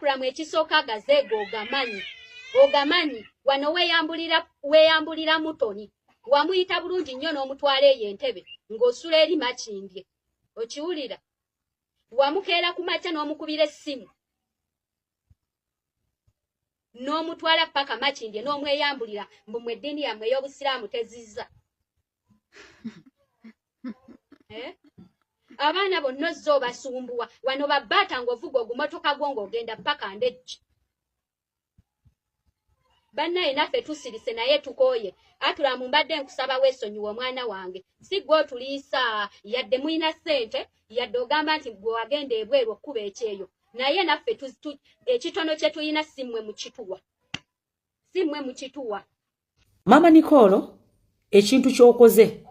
Akram, ekisooka agazeego ogamanyi, ogamanyi. Wano weeyambulira, weeyambulira mutoni, wamuyita bulungi nnyo n'omutwala eyo Entebe ng'osula eri Makindye. Okiwulira? Wamukeera ku makya n'omukubira essimu n'omutwala paka Makindye n'omweyambulira mbu mwe eddiini yammwe ey'Obusiraamu tezizza. Eh? Abaana bonna ozze obasumbuwa wano babbaata ng'ovuga ogumotoka gwo ng'ogenda paka Ndejje. Bannaye, naffe tusirise naye tukooye. Atulamu, mbadde nkusaba weesonyiwa omwana wange. Si gwe otuliisa, yadde mulina ssente, yadde ogamba nti gwe wagenda ebweru okkuba ekyeyo, naye naffe ekitono kye tulina si mmwe mukituwa, si mmwe mukituwa. Maama Nicole, ekintu ky'okoze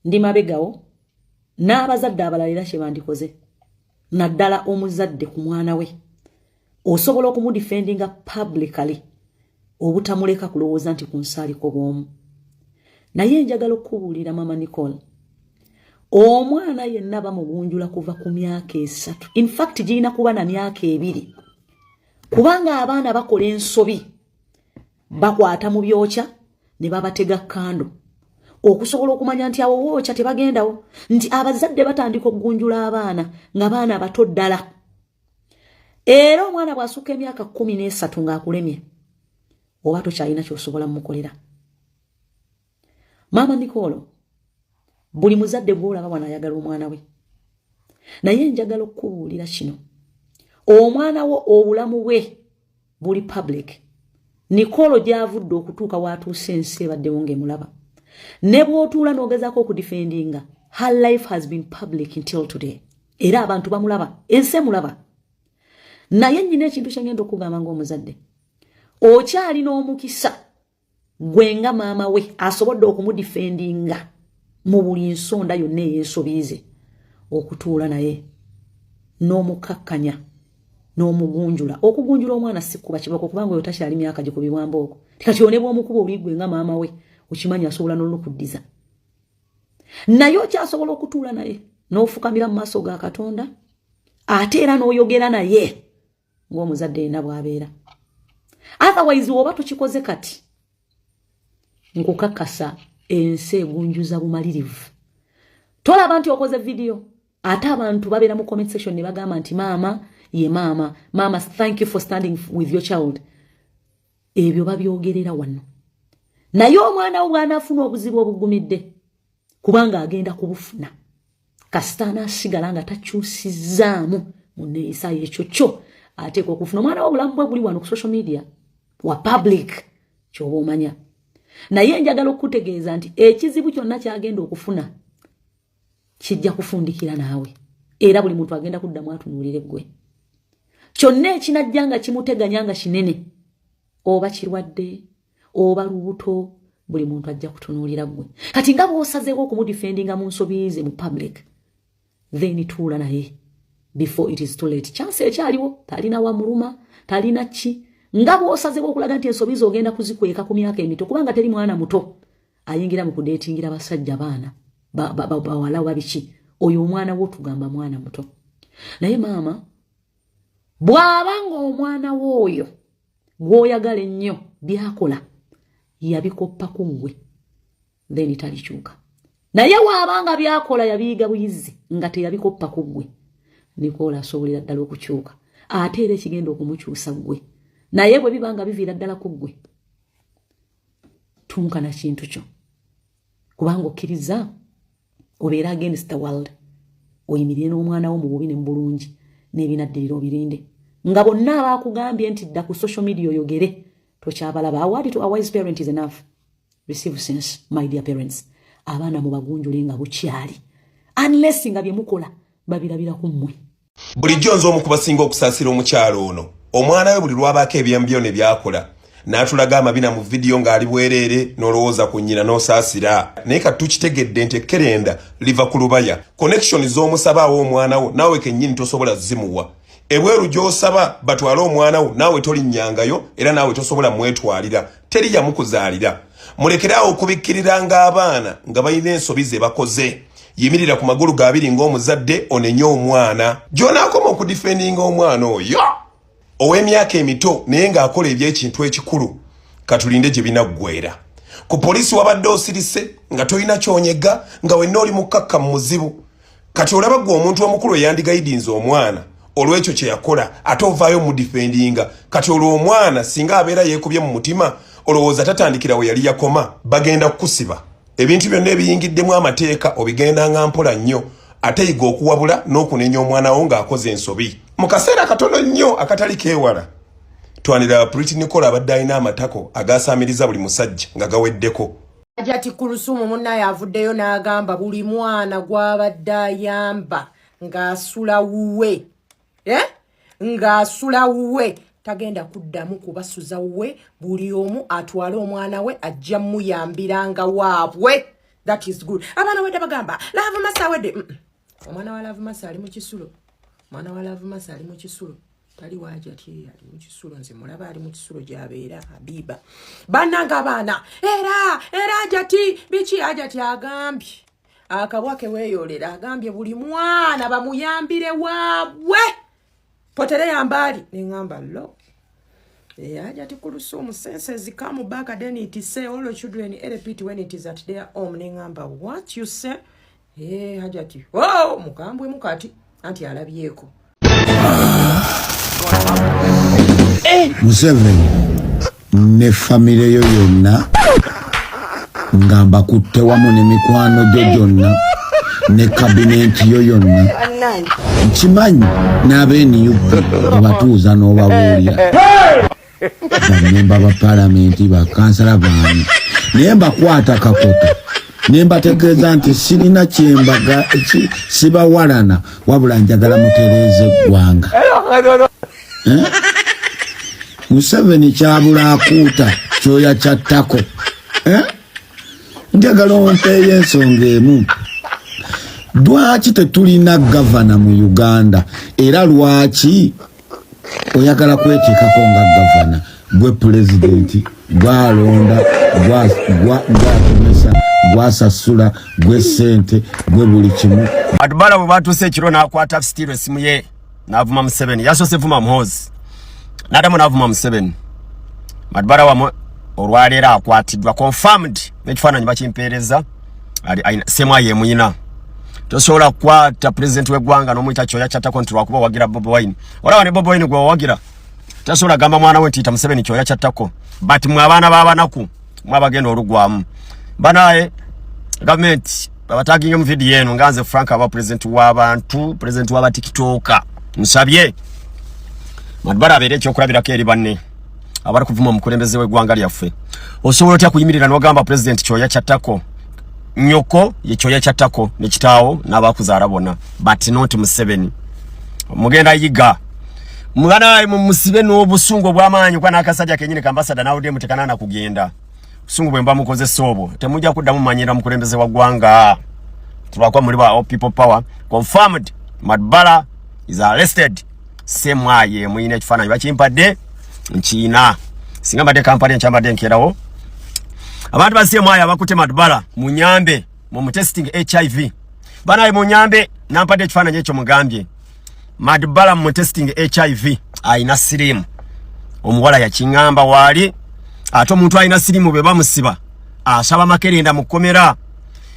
ndi mabegawo n'abazadde abalala era kye bandikoze, naddala omuzadde ku mwana we osobola okumudefendinga publicly obutamuleka kulowooza nti ku nsi aliko bw'omu. Naye njagala okukubuulira, Mama Nicole, omwana yenna bamugunjula kuva ku myaka 3. Infact girina kuba na myaka 2, kubanga abaana bakola ensobi, bakwata mu byokya ne babatega kando okusobola okumanya nti awo wookya tebagendawo, nti abazadde batandika okugunjula abaana nga baana bato ddala. Era omwana bw'asukka emyaka 13 ng'akulemye, oba tokyalina kyosobola mumukolera. Maama Nicole, buli muzadde gwolaba wano ayagala omwana we, naye njagala okukubuulira kino: omwana wo obulamu bwe buli public. Nicole gyavudde okutuuka watuuse, ensi ebaddewo ng'emulaba. Ne bw'otuula n'ogezaako okudefendinga, her life has been public until today, era abantu bamulaba, ensi emulaba. Naye nnyina ekintu kyengenda okugamba ng'omuzadde, okyalina omukisa gwe nga maama we asobodde okumudefendinga mu buli nsonda yonna ey'ensobi ze, okutuula naye n'omukakkanya n'omugunjula. Okugunjula omwana si kuba kiboko, kubanga oyo takyali myaka gikubibwa mbooko. Kati one bw'omukuba oligwe nga maama we, okimanyi asobola n'olukuddiza, naye okyasobola okutuula naye n'ofukamira mu maaso ga Katonda, ate era n'oyogera naye ng'omuzadde yenna bw'abeera. Otherwise oba tukikoze kati, nkukakasa ensi egunjuza bumalirivu. Tolaba nti okoze vidiyo, ate abantu babeera mu comment section ne bagamba nti maama ye maama, maama, thank you for standing with your child. Ebyo babyogerera wano, naye omwana wo bw'anaafuna obuzibu obugumidde, kubanga agenda kubufuna kasita anaasigala nga takyusizaamu mu neeyisa ekyo kyo ateeka okufuna. Omwana wo obulamu bwe buli wano ku social media wa public, kyoba omanya. Naye njagala okukutegeeza nti ekizibu kyonna kyagenda okufuna kijja kufundikira naawe, era buli muntu agenda kuddamu atunuulire ggwe. Kyonna ekinajja nga kimuteganya nga kinene, oba kirwadde oba lubuto, buli muntu ajja kutunuulira ggwe. Kati nga bw'osazeewo okumudefendinga mu nsobi ze mu public, then tuula naye before it is too late. Chance ekyaliwo, talina wamuluma, talina ki. Nga bw'osazeewo okulaga nti ensobi ze ogenda kuzikweka ku myaka emito, kubanga teri mwana muto ayingira mu kudeetingira basajja, baana bawala oba biki. Oyo omwana wo tugamba mwana muto, naye maama bw'aba ng'omwana wo oyo gw'oyagala ennyo byakola yabikoppa ku ggwe, then talikyuka. Naye waabanga byakola yabiyiga buyizi nga teyabikoppa ku ggwe, Nicole, asobolera ddala okukyuka, ate era ekigenda okumukyusa ggwe. Naye bwe biba nga biviira ddala ku ggwe, tunkana kintu kyo, kubanga okkiriza obeere against the world, oyimirire n'omwana wo mu bubi ne mu bulungi, n'ebinaddirira obirinde nga bonna abaakugambye nti dda ku social media oyogere tokyabalaba. A word to a wise parent is enough. Receive sense, my dear parents. Abaana mubagunjule nga bukyali, unless nga bye mukola babirabira ku mmwe. Bulijjo nze omu kubasinga okusaasira omukyalo ono. Omwana we buli lwabaako ebyembyo ne byakola n'atulaga amabina mu vidiyo ng'ali bwereere, n'olowooza ku nnyina n'osaasira. Naye kati tukitegedde nti ekkerenda liva ku lubaya. Connection z'omusaba awo omwana wo naawe kennyini tosobola zimuwa. Ebweru gy'osaba batwale omwana wo naawe tolinnyangayo, era naawe tosobola mwetwalira, teri yamukuzaalira. Mulekere awo okubikkiriranga abaana nga balina ensobi ze bakoze. Yimirira ku magulu gabiri ng'omuzadde, onenye omwana. Gy'onaakoma okudefendinga omwana oyo, Ow'emyaka emito naye ng'akola eby'ekintu ekikulu. Katulinde gye binaggwera. Ku poliisi wabadde osirise nga tolina kyonyega, nga wenna oli mukkakkamu muzibu. Kati olaba gwe omuntu omukulu eyandigayidinze omwana olw'ekyo kye yakola, ate ovaayo mudifendinga. Kati olwo omwana singa abeera yeekubye mu mutima, olowooza tatandikira we yali yakoma? Bagenda kukusiba. Ebintu byonna ebiyingiddemu amateeka obigendanga mpola nnyo, ate yiga okuwabula n'okunenya omwana wo ng'akoze ensobi. Mu kaseera katono nnyo akatali keewala, twaniraba Pretty Nicole abadde alina amatako agasaamiriza buli musajja nga gaweddeko. Hajati Kulusumu munnaye avuddeyo n'agamba buli mwana gw'abadde ayamba ng'asula wuwe, eh? Ng'asula wuwe tagenda kuddamu kubasuza wuwe. Buli omu atwale omwana we, ajja muyambiranga waabwe. That is good. Abaana wedde bagamba Love Masa wedde. Omwana wa Love Masa ali mu kisulo. Omwana wa Love Masa ali mu kisulo, tali wajati, ali mu kisulo. Nze mulaba ali mu kisulo gy'abeera Habiba. Bannanga abaana era Hajati biki? Hajati agambye akabwa keweeyolera, agambye buli mwana bamuyambire waabwe, potere yambaali. Neŋŋamba lo Hajati Kulusumu, senses come back, then it say all children repeat when it is at their home. Neŋŋamba what you say? Eh, Hajati, oh, mukambwe mukati anti alabyeko. Museveni ne famire yo yonna nga mbakutte wamu ne mikwano gyo gyonna ne kabinenti yo yonna. Nkimanyi n'abeNUP obatuuza n'obabuulira bamemba ba palamenti, bakansala baani, naye mbakwata kakoto ne mbategeeza nti sirina kyembaga sibawalana, wabula njagala mutereeze eggwanga. Eh? Museveni kyabula akuuta kyoya kya ttako. Eh? Njagala ompeeyo ensonga emu: lwaki tetulina gavana mu Uganda, era lwaki oyagala kweteekako nga gavana? Gwe pulezidenti, gwalonda, gwasomesa, gwasasula, gwe sente, gwe buli kimu. Adubala bwe batuuse ekiro n'akwata sitiiro essimu ye n'avuma Museveni. Yasoose vuma Muhoozi, n'addamu n'avuma Museveni. Madubala wamwe olwaleero akwatiddwa, confirmed, n'ekifaananyi bakimpeereza. Semwa yemuyina. Tosobola kukwata pulezidenti w'eggwanga n'omuyita kyoya kyattako nti lwakuba owagira Bobi Wine. Olaba ne Bobi Wine gwe wawagira tasobola gamba mwana we nti yita Museveni kyoya kyattako. But mwe abaana b'abanaku, mwe abagenda olugwamu banaye, gavumenti babataginga mu vidiyo eno. Nga nze Frank aba pulezidenti w'abantu, pulezidenti w'abatikitoka, nsabye Madubala abeere ekyokulabirako eri banne abali kuvuma omukulembeze w'eggwanga lyaffe. Osobola otya kuyimirira n'ogamba pulezidenti kyoya kyattako? Nyoko ye kyoya kyattako ne kitaawo n'abakuzaala bonna, but not Museveni. Mugenda yiga mugana mumusibe n'obusungu obw'amaanyi, kuba n'akasajja kenyini kambasada nawuddemu tekanaana kugenda. Busungu bwe mba mukozesa obwo, temujja kuddamu manyira mukulembeze wa ggwanga tulwakuba muli ba People Power. Confirmed, Madbala is arrested. Semwaye muyina ekifaananyi bakimpadde nkiina. Singa mbadde kampani enkyambadde nkeerawo. Abantu ba Semwaye abakutte Madbala, munyambe mumutesting HIV. Banaye munyambe, nampadde ekifaananyi ekyo, mugambye Madbala mumutesting HIV, ayina siriimu. Omuwala yakiŋŋamba waali. Ate omuntu alina siriimu bwe bamusiba asaba makerenda mu kkomera.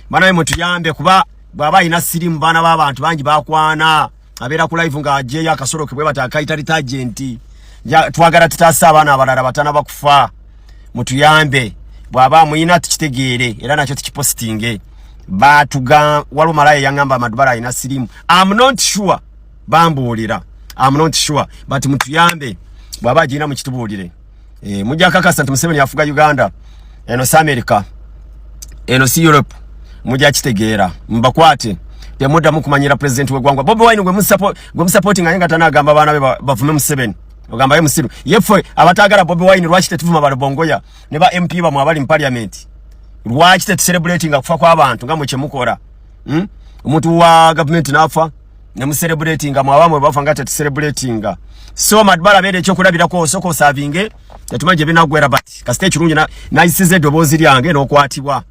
Banaye mutuyambe, kuba bw'aba alina siriimu, baana b'abantu bangi bakwana, abeera ku live ng'aggyeyo akasolo ke bwe bata akayita detergent. Twagala tutaase abaana abalala batana bakufa. Mutuyambe, bw'aba amuyina tukitegeere era nakyo tukipositinge. Batuga waliwo malaya yaŋŋamba Madubala alina siriimu. Am not sure, bambuulira, am not sure, but mutuyambe, bw'aba agirina mukitubuulire. E, mujja kakasa nti Museveni afuga Uganda. Eno si America, eno si Europe. Mujja kitegeera. Mbakwate, temuddamu kumanyira pulezidenti w'eggwanga Bobi Wine gwe musupporting, aye nga tanagamba abaana be bavume Museveni. Ogamba ye musiru yeffe abataagala Bobi Wine, lwaki tetuvuma balobongoya ne ba MP bamwe abali mu parliament? Lwaki tetucelebratinga kufa kw'abantu nga mwe kyemukola? Omuntu wa gavumenti n'afa nemucelebratinga, mwabamwe bafa nga tetucelebratinga. So Madbala beera ekyokulabirako, osooka osavinge, tetumanyi gye binaggwera, but kasita ekirungi nayisiza eddoboozi lyange n'okwatibwa.